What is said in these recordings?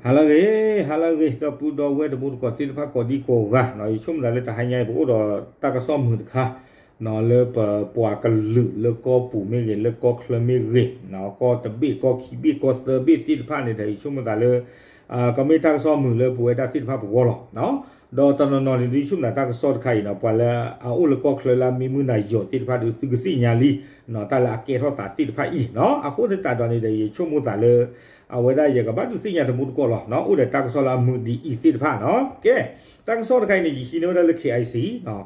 ဟါလၢအဂ့ၤ, ဟါလၢအဂ့ၤ ဒီပုၢ်ဒီဝဲၢ်တံၤသကိးသ့ၣ်တဖၣ်ကိးဒံကိးဂၤ, ယဆိကမိၣ်သးလၢတဟါညါအံၤ ပအိၣ်ဒီးတၢ်ကစီၣ်မုာ်တခါ လၢပပှၤကလုာ်လၢကီၢ်ပူၤမ့ၢ်ဂ့ၤ လၢကီၢ်ချၢမ့ၢ်ဂ့ၤ, ကီၢ်တဘ့ၣ်ကီၢ်ခံဘ့ၣ်ကီၢ်သၢဘ့ၣ်သ့ၣ်တဖၣ်န့ၣ်ဒီး ယဆိကမိၣ်သးလၢ ကမ့ၢ်တၢ်ကစီၣ်မုာ်လၢပဝဲဒၣ်သ့ၣ်တဖၣ်ပဂီၢ်လီၤ. ဒီးတနီၤနီၤန့ၣ် ယဆိကမိၣ်သးတၢ်ကစီၣ်တခါအံၤနီၤ ပှၤလၢအအိၣ်လၢကီၢ်ချၢလၢအမံမုၢ်နၤယီၤသ့ၣ်တဖၣ်ဒီး သုကသ့ၣ်ညါလံ တၢ်လၢအကဲထီၣ်သးသ့ၣ်တဖၣ်အံၤနီၤ. အဃိသတးဒီးန့ၣ်ဒီး ယဆိကမိၣ်သးလၢ အဝဲဒၣ်ယကဘၣ်ဒုးသ့ၣ်ညါတမူတကိးလီၤ. အိၣ်ဒီးတၢ်ကစီၣ်လၢအမုာ်ဒ်အံၤသ့ၣ်တဖၣ်နီၤ. ကဲ, တၢ်ကစီၣ်တခါအံၤန့ၣ် ယဟံးန့ၢ်ဝဲဒၣ်လၢ KIC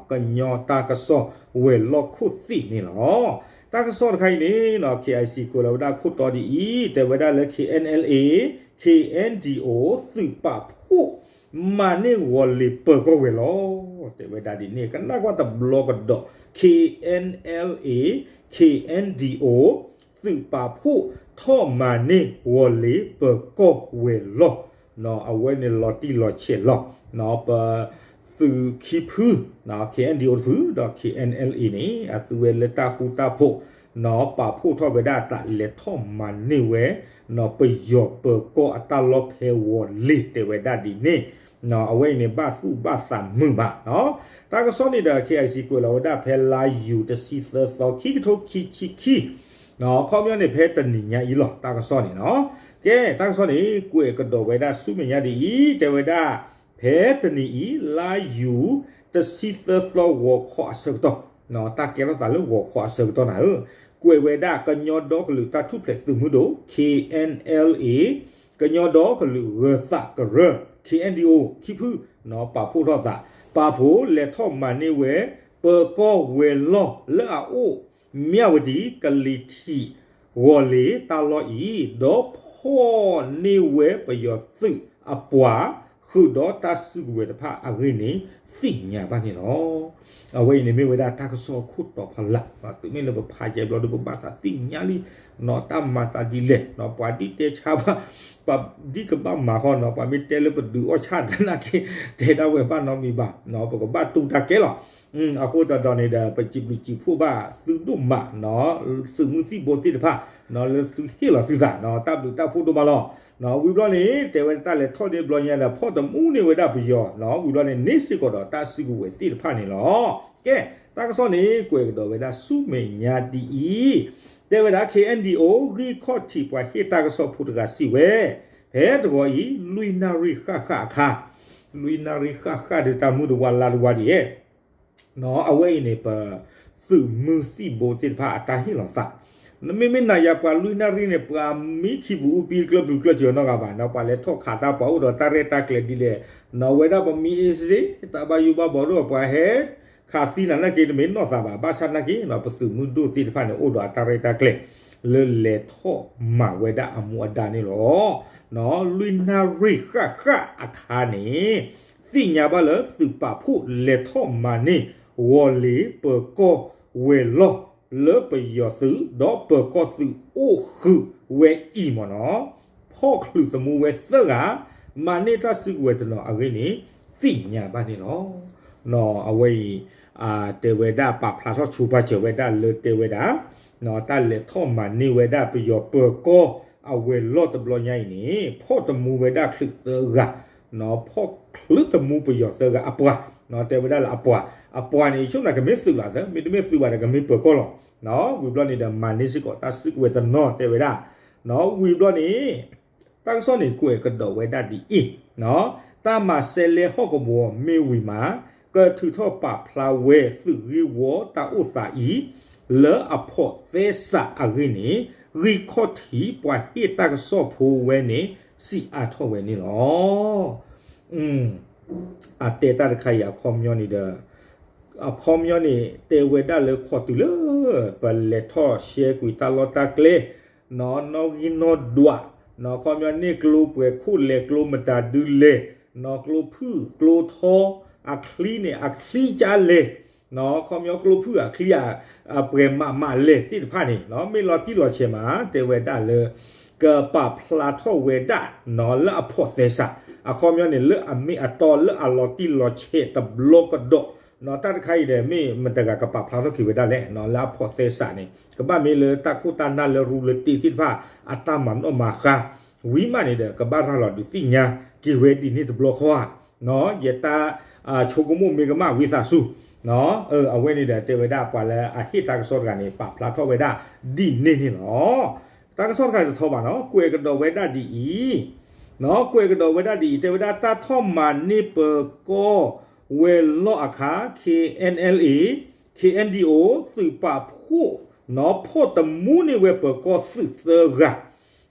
ကညီတၢ်ကစီၣ်ဝဲၤလီၢ်ခိၣ်သ့ၣ်န့ၣ်လီၤ. တၢ်ကစီၣ်တခါအံၤန့ၣ်နီၤ KIC ကွဲးလီၤဝဲဒၣ်ခိၣ်တီဒ်အံၤ တဲဝဲဒၣ်လၢ KNLA KNDO သုးပာ်ဖှိၣ် မၤန့ၢ်ဂီၤလ့ၤပၢၤကီၢ်ဝဲၤလီၢ် တဲဝဲဒၣ်ဒ်န့ၣ် ကနၣ်ကွၢ်တဘျီကဒီး KNLA KNDO သုးပာ်ဖှိၣ် ထီၣ်မၤန့ၢ်ဂီၤလ့ၤပၢၤကီၢ်ဝဲၤလီၢ်, အဝဲန့ၣ်လီၤတံၢ်လီၤဆဲးလီၤ. ပသုးခံဖု KNDO တဖု ဒီး KNLA န့ၣ် အသုဝဲလၢတၢ်ဃူတၢ်ဖိး ပာ်ဖှိၣ်ထီၣ်ဝဲဒၣ်အသးလဲၤထီၣ်မၤန့ၢ်ဝဲ ပယီၤပၢၤကီၢ်အတၢ်လီၢ်ဖဲဂီၤလ့ၤ တဲဝဲဒၣ်ဒ်န့ၣ်, အဝဲအံၤန့ၣ် ဘၣ်သူၣ်ဘၣ်သးမုာ်ဘၣ်. တၢ်ကစီၣ်န့ၣ်ဒီး KIC ကွဲးလီၤဝဲဒၣ်ဖဲလါယူၤတဆံသၢသီ ခံကထိခံဆံခံ ခီပညီန့ၣ် ဖဲတနံၤညါအံၤလီၤ တၢ်ကစီၣ်န့ၣ်နီၤ. ကဲ တၢ်ကစီၣ်န့ၣ် ကွဲးကဒီးဝဲဒၣ်ဆူမဲာ်ညါဒ်အံၤ တဲဝဲဒၣ် ဖဲတနံၤအံၤ လါယူၤ တဆံသၢသီ ဂီၤခီအဆၢကတီၢ်, တၢ်ကဲထီၣ်သးလၢဂီၤခီအဆၢကတီၢ်နၤဧၢ, ကွဲးဝဲဒၣ်ကညီဒီကလုာ်တၢ်ထူၣ်ဖျဲးသုးမုၢ်ဒိၣ် KNLA ကညီဒီကလုာ်ဂၢၤသးကရၢ KNDO ခံဖု ပာ်ဖှိၣ်ထီၣ်သး ပာ်ဖှိၣ်လဲၤထီၣ်မၤန့ၢ်ဝဲ ပၢၤကီၢ်ဝဲၤလီၢ်လၢအအိၣ် မၠၣ်ဝတံၤ ကလံၤထံး ဂီၤလ့ၤတၢ်လီၢ်အံၤ ဒီးဖီၣ်န့ၢ်ဝဲပယီၤသုးအပှၤ ဃုာ်ဒီးတၢ်စုကဝဲၤတဖၣ်အဂ့ၢ်န့ၣ် သ့ၣ်ညါဘၣ်န့ၣ်လီၤ. အဝဲအံၤန့ၣ်မ့ၢ်ဝဲဒၣ်တၢ်ကစီၣ်အခိၣ်တီဖီလာ်, တုၤမ့ၢ်လၢပဖးယဲဘျီဒီး ပဘၣ်သးသ့ၣ်ညါလံ တၢ်မၤသးဒ်လဲၣ်, ပှၤဒ်တဲဆါဘၣ် ပှၤဒ်ကဘၣ်မၤဃီနီၤ, ပှၤမ့ၢ်တဲလၢပဒုးအီၣ်ဆၣ်သနာ်က့ တဲဒၣ်ဝဲဘၣ်နီတမံၤဘၣ်, ပကဘၣ်တူၢ်တၢ်ကဲလီၤ. အဃိသတးဒီးန့ၣ်ဒီး ပစံးဘျုးစံးဖှိၣ်ဘၣ်သုဒိၣ်မး သုးမုၢ်သံၣ်ဘိသ့ၣ်တဖၣ် လၢသုဟ့ၣ်လီၤသုသး တၢ်ဘျုးတၢ်ဖှိၣ်ဒိၣ်မးလီၤ. ဝံၤဘျီန့ၣ် တဲဝဲတၢ်လဲၤထီၣ်န့ၢ်ဘျီညါဒီး ဖီၣ်တမူန့ၢ်ဝဲဒၣ်ပယီၤ ဝံၤဘျီန့ၣ် န့ၢ်စ့ၢ်ကီးဒီးတၢ်စုကဝဲၤသ့ၣ်တဖၣ်န့ၣ်လီၤ. ကဲ တၢ်ကစီၣ်န့ၣ် ကွဲးကဒီးဝဲဒၣ်ဆူမဲာ်ညါဒ်အံၤ, တဲဝဲဒၣ် KNDO ဂံၢ်ခီၣ်ထံးပှၤဟ့ၣ်တၢ်ကစီၣ်ဖိတဂၤစံးဝဲ, ဖဲတဂီၤအံၤ လွံၢ်နၣ်ရံၣ်ဃၣ်ဃၣ်အခါ, လွံၢ်နၣ်ရံၣ်ဃၣ်ဃၣ်ဒီး တၢ်မုၢ်တဝါလါတဝါဒ်အံၤ အဝဲအံၤန့ၣ် ပသုးမုၢ်သံၣ်ဘိသ့ၣ်တဖၣ်အတၢ်ဟ့ၣ်လီၤသး, မ့မ့ၢ်နၤယၤပှၤလွံၢ်နၣ်ရံၣ်န့ၣ် ပှၤမံခံပူၤအူပံတကျၢၢ်ပျုၤကျၢၢ်စၢၤနီတဂၤဘၣ်နီၤ, ပှၤလဲၤထီၣ်ခးတၢ် ပှၤအိၣ်ဒီးတၢ်ရဲၣ်တၢ်ကျဲၤဒ်လဲၣ်, နီၤဝဲဒၣ်ပမံအ့စ့ တၢ်ဘၣ်ယိၣ်ဘၣ်ဘီဒိၣ် ပှၤဟဲခးသံနၤနာ်က့ တမ့ၢ်နီၢ်သးဘၣ်, ဘၣ်ဆၣ်နာ်က့ ပသုးမုၢ်ဒိၣ်သ့ၣ်တဖၣ်န့ၣ် အိၣ်ဒီးအတၢ်ရဲၣ်တၢ်ကျဲၤ လၢလဲၤထီၣ်မၤဝဲဒၣ်အမူအဒါန့ၣ်လီၤ. လွံၢ်နၣ်ရံၣ်ဃၣ်ဃၣ်အခါန့ၣ် သ့ၣ်ညါဘၣ်လၢသုးပာ်ဖှိၣ်လဲၤထီၣ်မၤန့ၢ် ဂီၤလ့ၤပၢၤကီၢ်ဝဲၤလီၢ် လၢပယီၤသုး ဒီးပၢၤကီၢ်သုးအိၣ်ဃုာ်ဝဲအံၤမ့ၢ်နီၤ, ဖီၣ်ချုးသမူဝဲသၢဂၤ မၤန့ၢ်တၢ်စုကဝဲၤတနီၤအဂ့ၢ်န့ၣ် သ့ၣ်ညါဘၣ်န့ၣ်လီၤ. အဝဲအံၤ တဲဝဲဒၣ်ပာ်ဖျါထီၣ်ဆိပာ်စၢၤဝဲဒၣ်လၢတဲဝဲဒၣ် တၢ်လဲၤထီၣ်မၤန့ၢ်ဝဲဒၣ်ပယီၤပၢၤကီၢ်အဝဲၤလီၢ်တဘျီညါအံၤန့ၣ် ဖီၣ်တမူဝဲဒၣ်ချုးသၢဂၤ, ဖီၣ်ချုးတမူပယီၤသၢဂၤအပှၤ, တဲဝဲဒၣ်လၢအပှၤ, အပှၤန့ၣ် ယဆိကမိၣ်ကမ့ၢ်သုးလီၤသၢ, မ့တမ့ၢ်သုးဘၣ်ဒီးကမ့ၢ်ပၢၤကီၢ်လီၤ. ဝံၤဘျီန့ၣ်ဒီးမၤန့ၢ်စ့ၢ်ကီးတၢ်စုကဝဲၤတနီၤတဲဝဲဒၣ်, ဝံၤဘျီန့ၣ် တၢ်ကစီၣ်န့ၣ်ကွဲးကဒီးဝဲဒၣ်ဒ်အံၤ, တၢ်မၤစဲလဲဟီၣ်ကဝီၤမ့ၢ်ဝံၤမး ကထုးထီၣ်ပာ်ဖျါဝဲသုးဂ့ၢ်ဝီတၢ်အိၣ်သးအံၤ လၢအဖီၣ်သဲစးအဂ့ၢ်န့ၣ် ဂံၢ်ခီၣ်ထံးပှၤဟ့ၣ်တၢ်ကစီၣ်ဖိဝဲန့ၣ် စံးအါထီၣ်ဝဲန့ၣ်လီၤ. အတဲတၢ်တခါအံၤအခီပညီန့ၣ်ဒီး အခီပညီန့ၣ် တဲဝဲဒၣ်လၢခီတုၤလၢ ပလဲၤထီၣ်ရှဲကွံာ်တၢ်လီၢ်တၢ်ကျဲ နီၣ်နီၣ်ဂံၢ်နီၣ်ဒွး, နီၣ်ခီပညီန့ၢ်ကျိပှဲၤခိၣ်လဲၤကျိမတၤဒုလဲၣ်, နီၣ်ကျိဖုၣ်ကျိထီ, အချံန့ၣ် အချံကၢ်လဲၣ်, နီၣ်ခီပညီကျိဖုၣ်အချံ အပှဲၤမးမးလဲၣ်သ့ၣ်တဖၣ်န့ၣ် နီၣ်မ့ၢ်လီၤတံၢ်လီၤဆဲးမး တဲဝဲဒၣ်လၢ ကပာ်ဖျါထီၣ်ဝဲဒၣ် နီၣ်လၢအဖီၣ်သဲစး, အခီပညီန့ၣ် လၢအမ့ၢ်အတီလၢအလီၤတံၢ်လီၤဆဲးတဘျီကဒီး, နီၣ်တၢ်တခါအံၤဒီး မ့ၢ်မတၤတဂၤကပာ်ဖျါထီၣ်က့ၤဝဲဒၣ်လဲၣ်, နီၣ်လၢအဖီၣ်သဲစးန့ၣ် ကဘၣ်မ့ၢ်လၢတၢ်ခိၣ်တၢ်နၢ်လၢရူလၢတ့ၢ်သ့ၣ်တဖၣ် အတၢ်မၤနီၣ်မၤဃါ ဝံၤမးန့ၣ်ဒီး ကဘၣ်ရၤလီၤဒုးသ့ၣ်ညါက့ၤဝဲဒ်န့ၣ်တဘျီဃီဧါ, ယတၢ်ဆိကမိၣ်မ့ၢ်ကမၣ်ဝံသးစူၤ, အဝဲန့ၣ်ဒီးတဲဝဲဒၣ်ပှၤလၢအဟ့ၣ်တၢ်ကစီၣ်တဂၤန့ၣ် ပာ်ဖျါထီၣ်ဝဲဒၣ်ဒ်န့ၣ်န့ၣ်လီၤ. တၢ်ကစီၣ်တခါတထီဘၣ်နီၤ, ကွဲးကဒီးဝဲဒၣ်ဒ်အံၤ, ကွဲးကဒီးဝဲဒၣ်ဒ်အံၤ, တဲဝဲဒၣ်တၢ်ထီၣ်မၤန့ၢ်ပၢၤကီၢ်ဝဲၤလီၢ်အခါ K N L A, K N D O သုးပာ်ဖှိၣ် ဖီၣ်တမူန့ၢ်ဝဲပၢၤကီၢ်သုးသၢဂ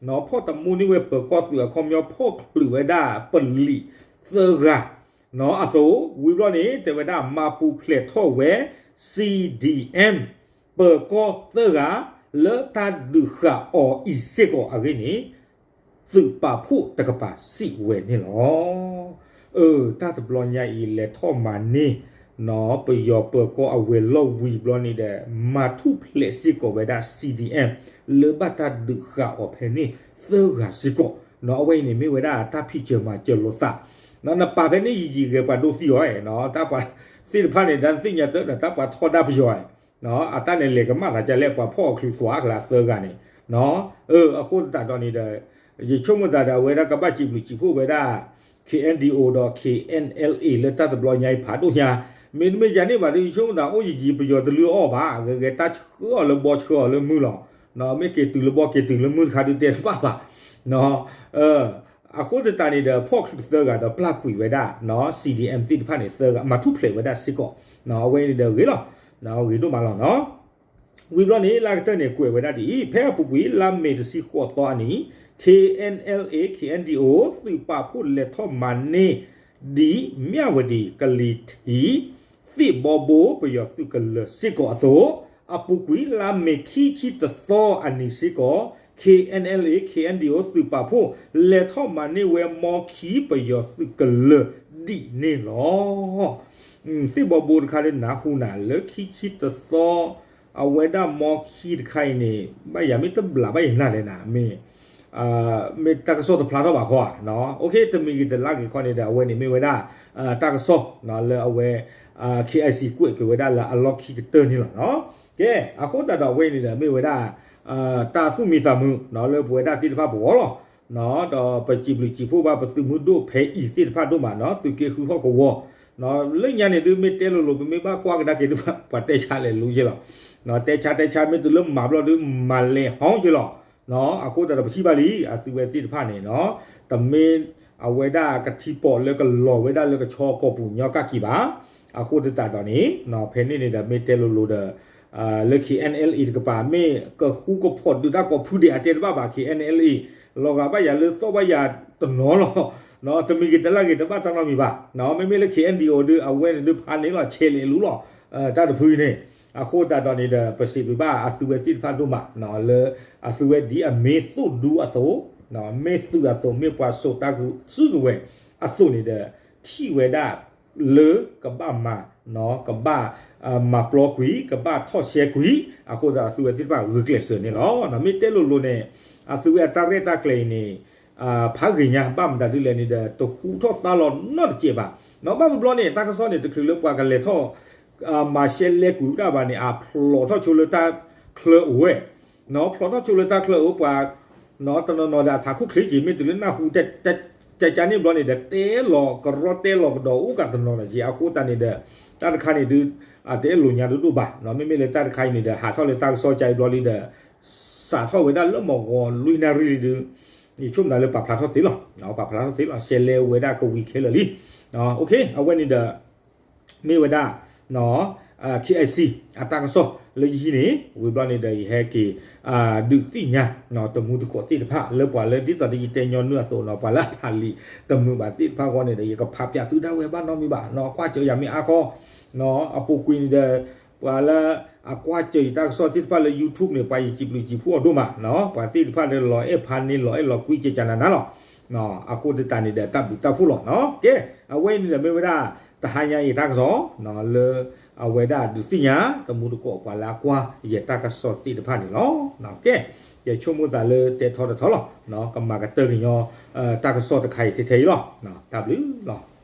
ၤ, ဖီၣ်တမူန့ၢ်ဝဲပၢၤကီၢ်သုးအခီပညီ ဖီၣ်ချုးဝဲဒၣ်ပလံးသၢဂၤအသိး, ဝံၤဘျီန့ၣ် တဲဝဲဒၣ်မၤပူၤဖျဲးထီၣ်ဝဲ C D M ပၢၤကီၢ်သၢဂၤ လၢတၢ်ဒုးဃာ်အီၤအံၤစ့ၢ်ကီးအဂ့ၢ်န့ၣ် သုးပာ်ဖှိၣ်တကပၤစံးဝဲန့ၣ်လီၤ. အၢ တၢ်တဘျီညါအံၤ လဲၤထီၣ်မၤန့ၢ် ပယီၤပၢၤကီၢ်အဝဲၤလီၢ်ဝံၤဘျီန့ၣ်ဒီး မၤထူၣ်ဖျဲးစ့ၢ်ကီးဝဲဒၣ် C D M လၢဘၣ်တၢ်ဒုးဃာ်အီၤဖဲန့ၣ်သၢဂၤစ့ၢ်ကီး, အဝဲအံၤန့ၣ်မ့ၢ်ဝဲဒၣ်တၢ်ဖံးစၢၤမၤစၢၤလိာ်သး, နပာ်ဖဲန့ၣ်ယံာ်ယံာ်ဂဲၤပှၤဒိသံအီၤ, တၢ်ပှၤသ့ၣ်တဖၣ်န့ၣ် ဒၣ်နသ့ၣ်ညါတၢ်န့ၣ် တၢ်ပှၤထီဒါပယီၤ အတၢ်န့ၣ်လဲၤကမၣ်သးဒ်လဲၣ် ပှၤဖီၣ်အီၤချုးသွးအကျါသၢဂၤန့ၣ်, အဃိသတးဒီးန့ၣ်ဒီး ယဆိကမိၣ်သးဒီးအဝဲဒၣ်ကဘၣ်စံးဘျုးစံးဖှိၣ်ဝဲဒၣ် K N D O ဒီး K N L A လၢတၢ်တဘျီညါအံၤဖးဒိၣ်ညါ, မ့တမ့ၢ်ယၤန့ၣ်ဘၣ်ဒီး ယဆိကမိၣ်သးအိၣ်ယံာ်ယံာ်ပယီၤတလုၢ်အီၣ်ဘၣ်, ဂဲၤဂဲၤတၢ်ဆှၢအီၤလၢဘီဆှၢအီၤလၢမုၢ်လီၤ, မ့ၢ်က့ၤတုၤလၢဘီက့ၤတုၤလၢမုၢ်တခါဒုးတဲတဘၣ်ဘၣ် အဃိသတးန့ၣ်ဒီး ဖီၣ်ချုးသၢဂၤဒီးပျၢ်ကွံာ်ဝဲဒၣ် C D M သ့ၣ်တဖၣ်န့ၣ်သၢဂၤ မၤထူၣ်ဖျဲးဝဲဒၣ်စ့ၢ်ကီး, အဝဲန့ၣ်ဒီးဂ့ၤလီၤ, ဂ့ၤဒိၣ်မးလီၤနီၤ. ဝံၤဘျီန့ၣ် လၢကတၢၢ်န့ၣ် ကွဲးဝဲဒၣ်ဒ်အံၤ, ဖဲအပူၤကွံာ် လါမ့ၤတဆံဃိးသီအနံၤ K N L A K N D O သုးပာ်ဖှိၣ်လဲၤထီၣ်မၤန့ၢ် ဒ်မၠၣ်ဝတံၤကလံၤထံး သ့ၣ်ဘီဘိပယီၤသုးကလၢၤစ့ၢ်ကီးအသိး, အပူၤကွံာ်လါမ့ၤခံဆံတသီအနံၤစ့ၢ်ကီး K N L A K N D O သုးပာ်ဖှိၣ် လဲၤထီၣ်မၤန့ၢ်ဝဲမီခံပယီၤသုးကလၢၤဒ်န့ၣ်လီၤ. သ့ၣ်ဘီဘိတခါလၢနၢ်ဟူနၤလၢခံဆံတသီ အဝဲဒၣ်မီခံတခါအံၤန့ၣ် ဘၣ်ယၤမ့ၢ်တဘျးဘၣ်ယနၢ်လဲၣ်နၤ မ့ၢ် မ့ၢ်တၢ်ကစီၣ်တဖျါထီၣ်ဘၣ်ဃီဧါ, တမံၤဂ့ၤတလါဂ့ၤခီန့ၣ်ဒီး အဝဲန့ၣ်မ့ၢ်ဝဲဒၣ် တၢ်ကစီၣ်လၢအဝဲ K I C ကွဲးက့ၤဝဲဒၣ်လၢအလီၢ်ခံကတၢၢ်န့ၣ်လီၤ. ကဲ အဃိသတးဒီးအဝဲအံၤန့ၣ်ဒီး မ့ၢ်ဝဲဒၣ် တၢ်သူၣ်မံသးမုာ်လၢပဝဲဒၣ်သ့ၣ်တဖၣ်ပဂီၢ်လီၤ. ဒီးပစံးဘျုးစံးဖှိၣ်ဘၣ်ပသုးမုၢ်ဒိၣ်ဖဲအံၤသ့ၣ်တဖၣ်ဒိၣ်မးနီၤ သုးက့ဃုဟီၣ်ကဝီၤ လၢညါန့ၣ်ဒုးမ့ၢ်တဲလိၤလိၤ ပမ့ၢ်ဘၣ်ကွၢ်ကဒါက့ၤဒုး ပှၤတဲဆါလဲၤလူၤယ့လီၤ. တဲဆါတဲဆါ မ့ၢ်တုၤလၢမၤဘျီဒုး မၤလဲၤဟီယ့လီၤ. အဃိသတးဒီးပထံၣ်ဘၣ်လံ အသုဝဲသ့ၣ်တဖၣ်န့ၣ်နီၤ တမ့ၢ်အဝဲဒၣ်ကထံပီးလၢကလီၤဝဲဒၣ်လၢကဆီကီၢ်ပူၤညီကၣ်က့ၤဘၣ်. အဃိသတးဒီးန့ၣ် ဖဲန့ၣ်န့ၣ်ဒီးမ့ၢ်တဲလိၤလိၤဒီး လၢ K N L A တကပၤ မ့ၢ်ကဃူကဖိးဒုးတၢ်ကိးဖုဒဲးအတဲတဘၣ်ဘၣ် K N L A လီၤဂာ်ဘၣ်ယၤလၢသီၣ်ဘၣ်ယၤတနီၤလီၤ. တမံၤဂ့ၤတလါဂ့ၤတဘၣ်တၢ်နီတမံၤဘၣ်. မ့မ့ၢ်လၢ K N D O ဒုး အဝဲန့ၣ်ဒုးဖးန့ၣ်လီၤ ဆဲးလဲၤလူၤလီၤ တၢ်တဖုန့ၣ်. အဃိသတးဒီးန့ၣ်ဒီး ပစံးဘျုးဘၣ်အသုဝဲသ့ၣ်တဖၣ်ဒိၣ်မး လၢအသုဝဲဒ်အမ့ၢ်သိၣ်ဒူအသိး မ့ၢ်သုးအသိး မ့ၢ်ပှၤစိာ်တၢ်စုကဝဲၤအသိးန့ၣ်ဒီး ထံၣ်ဝဲဒၣ် လၢကဘၣ်မၤ ကဘၣ်မၤပျီကွံာ် ကဘၣ်ထီၣ်ရှဲကွံာ် အဃိသတးအသုဝဲသ့ၣ်တဖၣ်ဂုာ်ကျဲးစၢးန့ၣ်လီၤ. မ့ၢ်တဲလိၤလိၤန့ၣ် အသုဝဲအတၢ်ရဲၣ်တၢ်ကျဲၤအံၤန့ၣ် ဖးဂ့ၤညါ ဘၣ်မတၤဒ်လဲၣ်န့ၣ်ဒီး တဟူးထီၣ်သါလီၤနီတစဲးဘၣ်. ဘၣ်မဘျီန့ၣ် တၢ်ကစီၣ်န့ၣ် တချုးလၢပှၤကလဲၤထီၣ် မၤရှဲလဲကွံာ်ဝဲဒၣ်ဘၣ်န့ၣ် အဖျိးထီၣ်ဆိလၢတၢ်ချၢအိၣ်ဝဲ ဖျိးထီၣ်ဆိလၢတၢ်ချၢအိၣ်ပှၤ တနီၤနီၤဒီးအထးခိၣ်ချ့က့ၤ မ့ၢ်တုၤလၢနၢ်ဟူ ကကန့ၣ်ဘျီန့ၣ်ဒီး တဲလီၤကရီတဲလီၤကဒီးအိၣ်ကတနီၤဒီးက့ၤ အဃိသတးန့ၣ်ဒီး တၢ်တခါန့ၣ်ဒုး တအဲၣ်လိာ်ညါဒိၣ်ဒိၣ်ဘၣ်. မ့မ့ၢ်လၢတၢ်တခါအံၤန့ၣ်ဒီး ဟးထီၣ်လၢတၢ်ကစီၣ်ကါအံၤဘျီလံဒီး စးထီၣ်ဝဲဒၣ်လၢမုၢ်ဂီၤလွံၢ်နၣ်ရံၣ်လံဒုး ယဆိကမိၣ်လၢပာ်ဖျါထီၣ်သ့လီၤ. ပာ်ဖျါထီၣ်သ့လီၤ ရှဲလဲဝဲဒၣ်ကဝံၤခဲလၢာ်လံ. အဝဲန့ၣ်ဒီး မ့ၢ်ဝဲဒၣ် K I C အတၢ်ကစီၣ်လၢယဟံးန့ၣ် ဝံၤဘျီန့ၣ်ဒီး ယဟဲက့ၤ ဒုးသ့ၣ်ညါ တမူတကိးသ့ၣ်တဖၣ် လၢပှၤလၢဒ်သိးဒီးယတဲညီနုၢ်အသိးနီၤ ပှၤလၢအဖးလံာ်တမုာ်ဘၣ်သ့ၣ်တဖၣ်အဂီၢ်န့ၣ်ဒီး ယကဖးပၠးသုဒၣ်ဝဲဘၣ်နီတမံၤဘၣ်နီၤ ကွၢ်စၢၤယၤမ့ၢ်အါခီ အပူၤကွံာ်န့ၣ်ဒီး ပှၤလၢအကွၢ်စၢၤယတၢ်ကစီၣ်သ့ၣ်တဖၣ်လၢ YouTube န့ၣ် ပှၤယစံးဘျုးစံးဖှိၣ်အီၤဒိၣ်မးနီၤ ပှၤသ့ၣ်တဖၣ်ဒီးလီၤအဲၣ်ဖးန့ၢ် လီၤအဲၣ်လီၤကွံကကနၤနၤလီၤ. အဃိသတးန့ၣ်ဒီး တၢ်ဘျုးတၢ်ဖှိၣ်လီၤနီၤ ကဲ အဝဲအံၤန့ၣ်ဒီးမ့ၢ်ဝဲဒၣ် တဟါညါအံၤတၢ်ကစီၣ် လၢအဝဲဒၣ်ဒုးသ့ၣ်ညါ တမူတကိးပှၤလၢအကွၢ်ယတၢ်ကစီၣ်သ့ၣ်တဖၣ်န့ၣ်လီၤ. ကဲ ယဆိကမိၣ်သးလၢတဲထီတထီလီၤ ကမၤကတၢၢ်ကညီ တၢ်ကစီၣ်တခါအံၤထဲထဲအံၤလီၤ. တၢ်ဘျုးလီၤ.